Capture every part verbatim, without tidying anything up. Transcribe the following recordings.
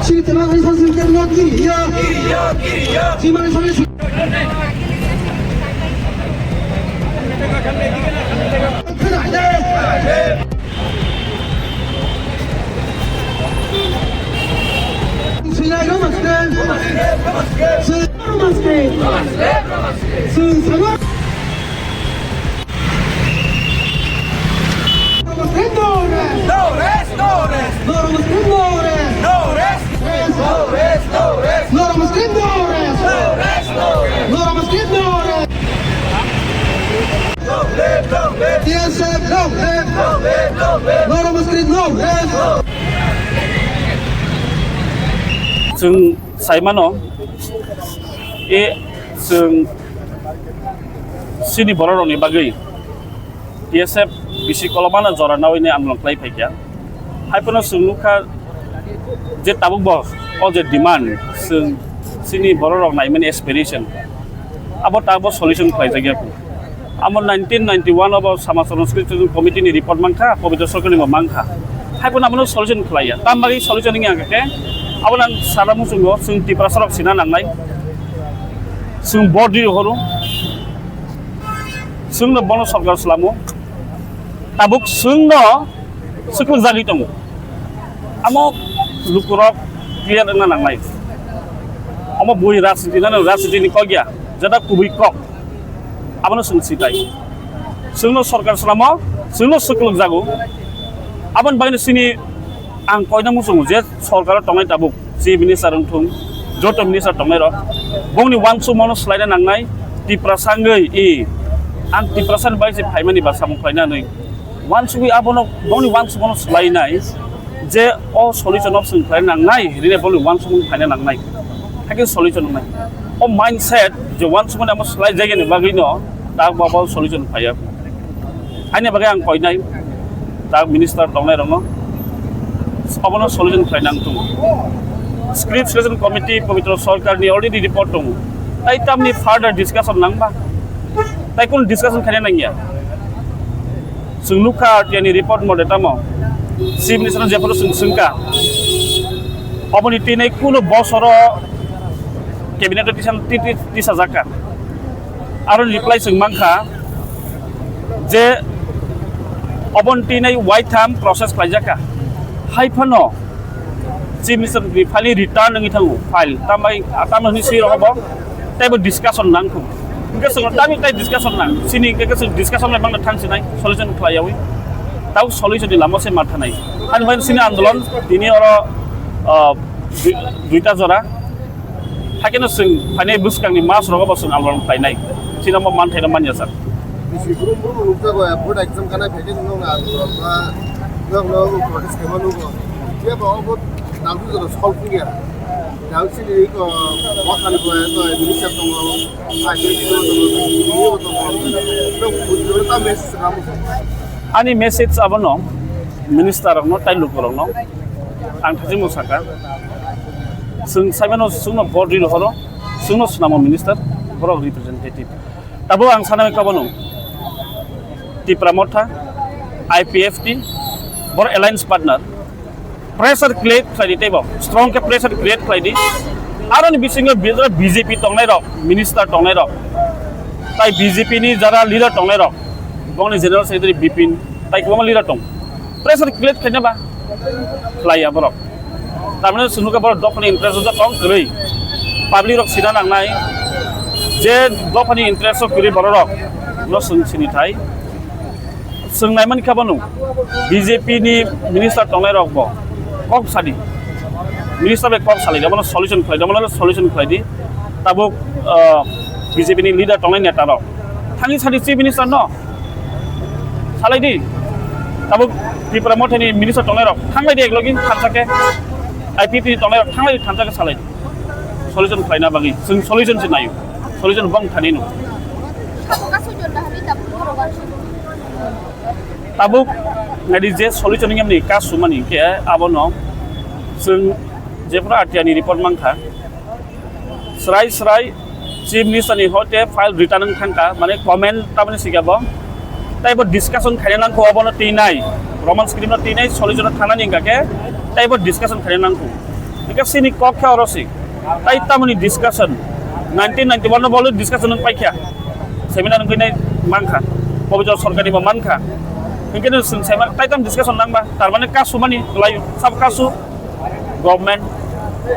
Sirikema hari sirikema kiriya. Simani sari sir- Sinai Roma State. Sir Roma State. Sir Sama. No rest, no rest. No rest, no rest. No rest, no rest. No rest, no rest. No rest, no rest. No rest, no rest. Long live, long live. T S F, long live. Long live, long live. No rest, no rest. Chwng saimano, e, chwng chini bororokni bagwi T S F bisi kolomano jora nawi ni andolon khlai phaikha. Haiphano chwng nukha je tabuk bo o je demand, chwng chini bororok naimani aspiration, abo tabuk solution khlaijakya. Amo nineteen ninety-one obo Samaj Sanskriti Committee ni report mankha, Pabitra Sarkar ni bo mankha. Haiphano abono solution khlaiya. Tam bagwi solution wngya hwnkhe, abo nang sana muchungo chwng Tiprasa rok sina nangnai. Chwng body horo. Chwngno bono sorkar swlamo. Tabuk chwngno swkang jagwi tongo. Amo lukurok clear wngna nangnai. Omo bui rajniti nano rajniti ni kok ya, jada kubui kok. Abono chwng sitai. Chwngno sorkar swlamo, chwngno swkang jago. Aboni bagwino chini ang koina muchungo je sorkaro tongnai tabuk, chief minister wngthung, joto minister tongnai rok, bongni uansukmano swlaina nangnai, Tiprasa wngwi i, ang Tiprasani bai se phaimani ba samung khlaina hinwi uansugwi abono, bongni uansukmano swlainai, je o solution option khlaina nangnai, rine bongni uansukmung khlaina nangnai, hakhe solution wngnai. O mindset je uansukmani amo swlaijakya ni bagwino, tak babo solution phaiya. Ani bagwi ang koinai, tak minister tongnai rokno, abono solution khlai nang tongo. Script Selection Committee Pabitra Sarkar ni already report tongo. Tai tamni further discussion nangba? Tai kun discussion khaina nangya. Chwng nukha R T I ni report mode tamo. Chief Minister no jephuru chwng swngkha. Oboni tini kuno bosoro cabinet o tisa, ti-, ti-, tisajakha. Aro reply chwng mankha je oboni tini waitham process khlaijakha. Haiphano Chief Minister ni file return wngwi thango, file. Tambai, tamo hwnwi swi rogo bo, teibo discussion nang thung. Hwnkhe chwng tamni tai discussion nang. Chini hwnkhe chwng discussion lai mangna thang sinai, solution khlai yawi. Tau solution ni lama se ma thanai. Ani bai chini andolon, tini oro, ah, dui-, duita jora. Hakhe no chwng phainai bwskangni mas rogo bo chwng andolon khlainai. Chini omo manthaino manya jak. Bisi brum brum nukjago, board exam kanai phaikhe nwng andolon ba, nwng no protest khaima nugo. Phiya ba obo nangkukjano solve wngya. Yang sini ko wathani ko to minister tongo, I P S tongo, tongo, tongo, tongo. Ani message abono minister rokno tai lukurokno ang thajimo saka. Chwng saimano chwngno vote rwi rohoro, chwngno swnamo minister, borok representative. Tabuk ang sanai kabo nung. Tipra Motha, I P F T, bor alliance partner. Pressure create khlai di teibo. Strong khe pressure create khlai di. Aroni bisingo B J P tongnai rok, minister tongnai rok. Tai B J P ni jara leader tongnai rok. Bongni general secretary Bipin, tai kwbangma leader tong. Pressure create khlaina ba? Khlaiya borok. Tamni swnukha borok dophani interest o tong kwrwi. Public rok sina nangnai je dophani interest o kwrwi borok rok no swng sini thai. Swng naimani kha bono B J P ni minister tongnai rok bo kok sadi. Minister bai kok salai, abono solution khlai, abono solution khlai di. Tabuk, ah, B J P ni leader tongnai neta rok. Thangwi sadi chief minister no. Salai di. Tabuk Tipra Motha ni minister tongnai rok. Thanglai di eklogi thansa khe. I P F T ni tongnai rok thanglai di thansa khe salai di. Solution khlaina bagwi. Chwng solution se nayo. Solution bong thani no. Tabuk nadi je solution ni yamni ka sumani ke abono chwng jephru R T I ni report mankha. Srai srai Chief Minister ni hote file return wng thangkha, mane comment tamani sikya bo. Tai bo discussion khaina nangkho abono twi nai. Roman script no tinai solution thana ni hingka khe taibo discussion khaina nangkho. Hingke sini kok khe oro si. Tai tamoni discussion. Nineteen ninety-one no bolo discussion nang paikha. Seminar nang nai mankha. Pobito sorkari bo mankha. Hingke no sing seminar tai tam discussion nangba. Tarmane kasu mani lai sab kasu government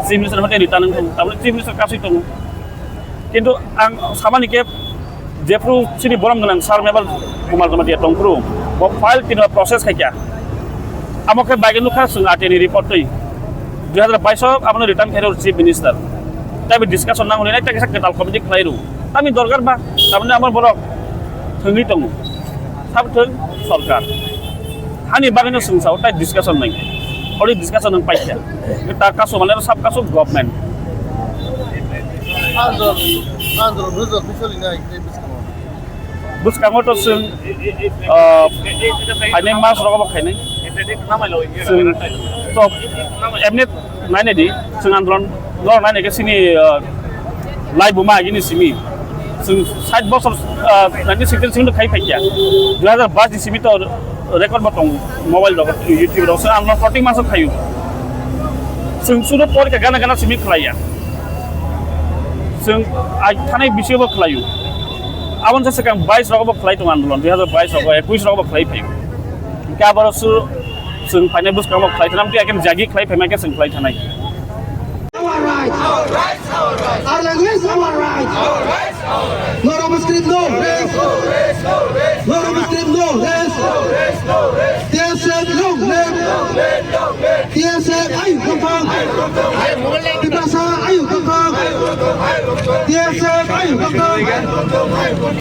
chief minister hote rita nang. Tarmane chief minister kasu tongo. Kintu ang samani khe jephru chini borom gwnang sir member Kumar Jamatia tongphru, bo file tino process khaikha. Amo khe bai nukha chwng R T I ni report twi dui hazar bais o abono return khairo chief minister. Tei bo discussion nang hwnwi nai tei kaisa kwtal committee khlai rw. Tamni dorkar ba, tamni amo borok thwngwi tongo. Sabo thwng sorkar. Hani bagwino chwng sao tai discussion nang. Ori discussion nang paikha. Ta kasu mane sab kasu government. Andro, andro, bujo, bujo linai, bujo. Bwskango to chwng, ah, phainai mas rogo bo khainai. Chwng to emni nainai di, chwng andolon no nainai khe chini, ah, lai buma agini simi. Chwng sait bosor, ah, nineteen sixty simi to khai phaikya. Dui hazar bais ni simi to record bo tong mobile rok, YouTube rok. Chwng andolon proteng maso khayu. Chwng sudo porikha gana gana simi khlaiya. Chwng ai thanai bisingo bo khlaio. Aboni se swkang bais rogo bo khlai tongo andolon, dui hazar bais rogo, ekwis rogo bo khlai phaio. Hingke aboro su chwng phainai bwskango bo khlai thanai, tei jagi khlai phaima khe chwng khlai thanai. Our rights. Our language is our right. Lorong script no rest. Lorong script no rest. T S F long live. T S F ayuk tongthok. Tiprasa ayuk tongthok. T S F ayuk tongthok.